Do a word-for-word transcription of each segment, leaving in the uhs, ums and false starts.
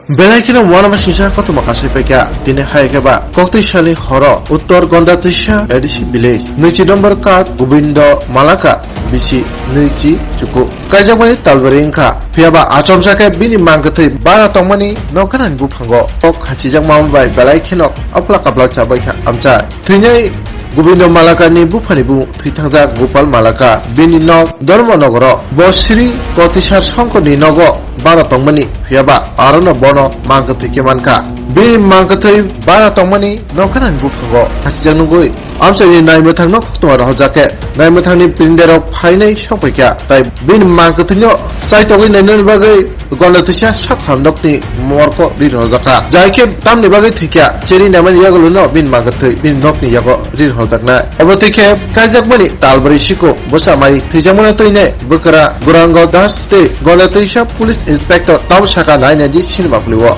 Belai kheno uanama singsa kothoma kasui paikha. Tini hai khe ba koktwi salni horo Uttor Gondatwisa A D C village, nwichi number kat Gobindo Malaka bisi nwichi chuku kaijakmani talbari wngkha. Phiya ba achomsa khe bini mang kwthwi bara tongmani nokhanani buphango kok khachijak mama bai belai kheno aplak aplak chabaikha amchai. Thwinai Gobindo Malakani buphani bumung thwi thangjak Gopal Malaka. Bini nok Dharmanagaro. Bo Sri Kotisar Songkorni nogo bara tongmani, phiyaba arono bono mang kwthwi khe mankha. Bini mang kwthwi bara tongmani nokhanani buphango khachijak nugwi amchaini naimwthangno koktwma rohorjak khe naimwthangni prinderok phainai sokpaikha, tai bini mang kwthwino chaitogwi nainani bagwi Gondatwisa sak hamnokni morko ri rwjakha. Jai khe tamni bagwi thwikha, cheri naimani yagulono bini mang kwthwi bini nokni yago ri rwjaknai. Obo twi khe kaijakmani talbrwi siko bwsa mai thwijakmano twinai bwkra Gurango Das tei Gondatwisa Police Inspector tamo saka nainani sinima phulio.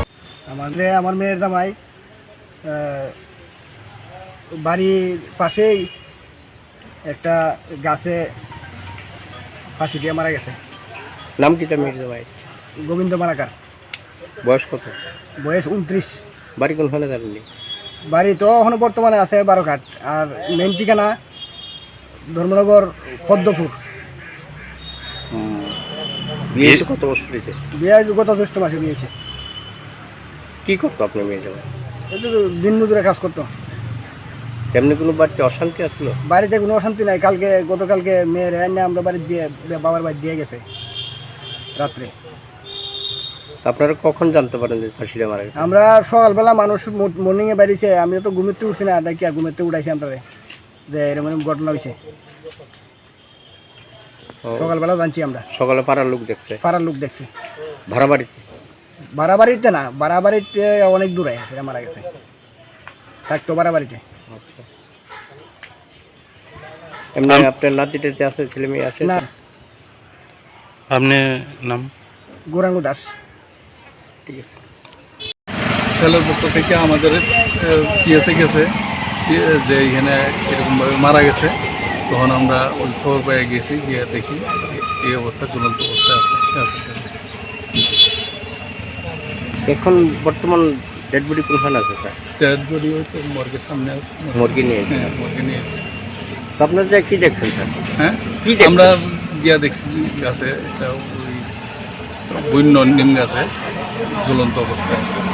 আমার যে আমার মেয়ের জামাই, আহ, বাড়ির পাশেই একটা গাছে ফাঁসি দিয়ে মারা গেছে। নাম কি তার মেয়ের জামাই? গোবিন্দ মালাকার। বয়স কত? বয়স ঊনত্রিশ। বাড়ি কোনখানে জানেননি? বাড়ি তো এখনো বর্তমানে আছে বারোঘাট, আর মেইন ঠিকানা ধর্মনগর পদ্মপুর। হুম। বিয়ে হয়েছে কত বছর হয়েছে? বিয়ে গত জ্যৈষ্ঠ মাসে বিয়ে হয়েছে। কি করতো আপনার মেয়ে জামাই? এই তো দিন মজুরে কাজ করতো। তেমনি কোনো বাড়িতে অশান্তি আসলো? বাড়িতে কোনো অশান্তি নাই। কালকে, গতকালকে মেয়ের এনে আমরা বাড়ি দিয়ে, বাবার বাড়ি দিয়ে গেছে রাত্রে। আপনারা কখন জানতে পারেন যে ফাঁসিটা মারা গেছে? আমরা সকালবেলা মানুষ মো-, মর্নিংয়ে বেরিয়েছে, আমি তো ঘুমেতে উঠছি না, ডাকিয়া ঘুমেতে উঠাইছে আমরারে যে এরকম এরকম ঘটনা হয়েছে। ও। সকালবেলা জানছি আমরা। সকালে পাড়ার লোক দেখছে? পাড়ার লোক দেখছে। ভাড়া বাড়িতে? ভাড়া বাড়িতে না, ভাড়া বাড়িতে অনেক দূরে সেটা মারা গেছে। থাকতো ভাড়া বাড়িতে। আচ্ছা। এমনি আম- আপনার নাতি টাতি আছে, ছেলে মেয়ে আছে? না। আপনি নাম? গৌরাঙ্গ দাস। ঠিক আছে। সেলের পক্ষ থেকে আমাদের, এ, পিএসএ গেছে, এ, যে এখানে এরকমভাবে মারা গেছে। তখন আমরা ওই খবর পেয়ে গেছি, গিয়ে দেখি এই অবস্থা, ঝুলন্ত অবস্থায় আছে। এখন বর্তমান ডেড বডি কোনখানে আছে, স্যার? ডেড বডি ওই তো মর্গের সামনে আছে। মর্গে নিয়ে এসে? হ্যাঁ, মর্গে নিয়ে এসে। তো আপনারা যা কি দেখছেন, স্যার? হ্যাঁ? কি দেখছেন? আমরা গিয়া দেখছি গাছে একটা ওই বন্য নিম গাছে ঝুলন্ত অবস্থায় আছে।